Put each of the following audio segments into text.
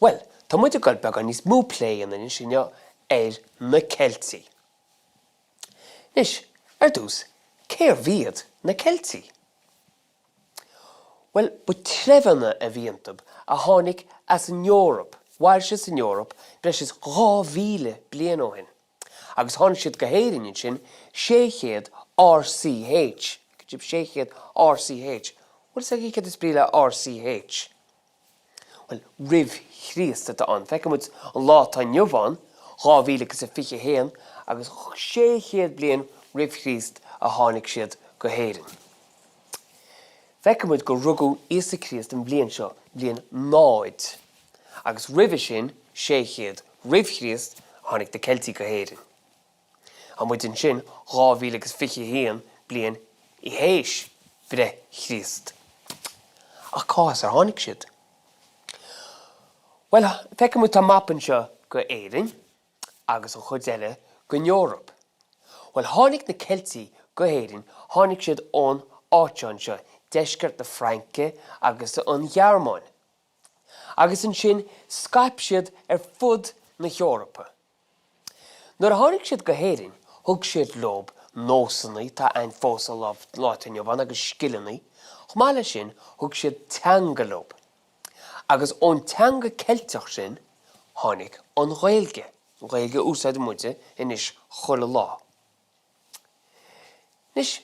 Bhuel, tá muid ag goil beagán níos mó plé a dhéanamh anois inniu ar na Ceiltigh. Anois, ar dtús, cérbh iad na Ceiltigh? Bhuel, ba treibheanna a bhí iontu a tháinig as an Eoraip, mhair siad san Eoraip breis is 2,000 bliain ó shin. Agus tháinig siad go hÉirinn ansin 600 RCH. 600 RCH. Bhfuil fhios agaibh céard is brí le RCH? Bhuel, roimh Chríost atá ann. Feiceann muid an lá atá inniu ann, 2021, agus 600 bliain roimh Chríost a tháinig siad go hÉirinn. Feiceann muid gur rugadh Íosa Críost an bhliain seo, bliain 0. Agus roimhe sin, 600 roimh Chríost, tháinig na Ceiltigh go hÉirinn. Tá muid ansin 2021 bliain théis bhreith Chríost. Ach cá as ar tháinig siad? Bhuel, feiceann muid tá mapa anseo go Éirinn agus an chuid eile den Eoraip. Bhuel, tháinig na Ceiltigh go hÉirinn, tháinig siad ón áit seo anseo, deisceart na Fraince agus an Ghearmáin. Agus ansin scaip siad ar fud na hEorpa. Nuair a tháinig siad go hÉirinn, thug siad leob nósanna atá ann fós sa lá atá inniu ann agus scileanna. Chomh maith leis sin, thug siad teanga leob. Agus ón teanga Ceilteach sin, tháinig an Ghaeilge, an Ghaeilge a úsáideann muide anois chuile lá. Anois,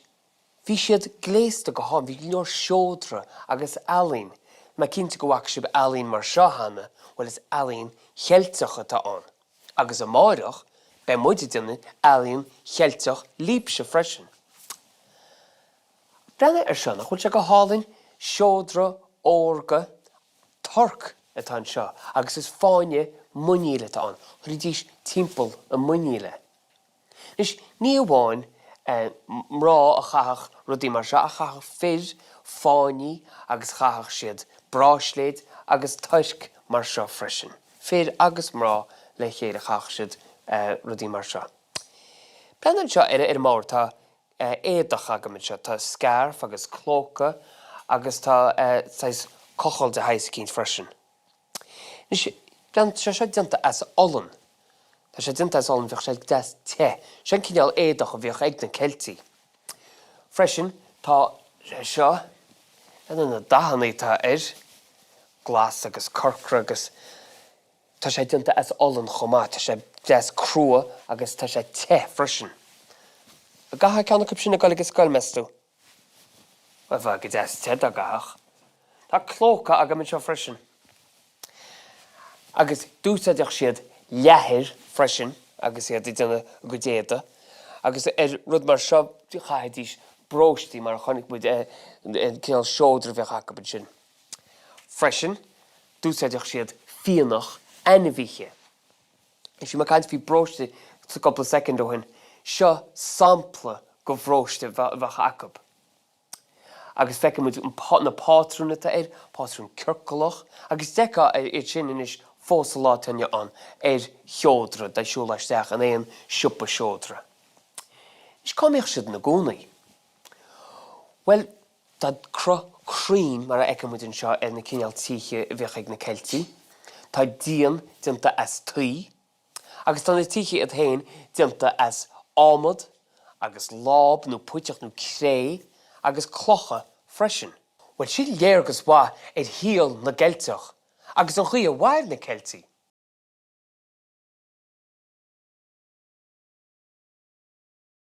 Bhí siad gléasta go h-, bhí go leor seodra agus ealaín. Tá mé cinnte go bhfaca sibh ealaín mar seo cheana, bhuel is ealaín Cheilteach atá ann. Agus amáireach beidh muid ag déanamh ealaín Cheilteach libhse freisin. Breathnaigh ar seo, nach bhfuil sé go hálainn? Seodra órga torc atá anseo agus is fáinne muiníl atá ann. Chuiridís timpeall a muiníl é. Anois, ní amháin mná a chaitheadh rudaí mar seo ach chaitheadh fir fáinní agus chaitheadh siad bráisléid agus toirc mar seo freisin. Fir agus mná le chéile chaitheadh siad rudaí mar seo. Breathnaigh anseo ar an mbord, tá éadach agam anseo. Tá scairf agus clóca agus tá saghas cochall de shaghas eicínt freisin. Anois, breathnaigh, tá sé seo déanta as olann. Tá sé déanta as olann, bheadh sé deas te. Seo an cineál éadach a bhíodh ag na Ceiltigh. Freisin, tá sé seo, breathnaigh na dathanna atá air, glas agus corcra agus tá sé déanta as olann chomh maith. Tá sé deas crua agus tá sé te freisin. An gcaithfeá ceann acu sin ag dul ag an scoil, meas tú? Bhuel, bheadh go deas te dá gcaithfeadh. Tá clóca agam anseo freisin. Agus d'úsáideadh siad leathair freisin agus iad ag déanamh a gcuid éadaigh. Agus ar rud mar seo chaithidís bróistí mar a chonaic muid an cineál seodra a bheadh acu ansin. Freisin d'úsáideadh siad fíonach ainmhithe. Bhí mé ag caint faoi bróiste cúpla soicind ó shin. Seo sampla de bhróiste a bheadh acu. Agus feiceann muid na pátrúin atá air, pátrún ciorclach, agus d'fheicfeá iad sin anois fós sa lá atá inniu ann ar sheodra, dá siúlfá isteach in aon siopa seodra. Anois cá mbíodh siad ina gcónaí? Bhuel, Tá cruth cruinn, mar a fheiceann muid anseo, ar na cineál tithe a bhíodh ag na Ceiltigh. Tá díon déanta as tuí, agus tá na tithe iad féin déanta as adhmad agus láib nó puiteach nó cré agus clocha freisin. Bhuel, sin léargas mhaith ar shaol na gCeilteach agus an chaoi a mhair na Ceiltigh.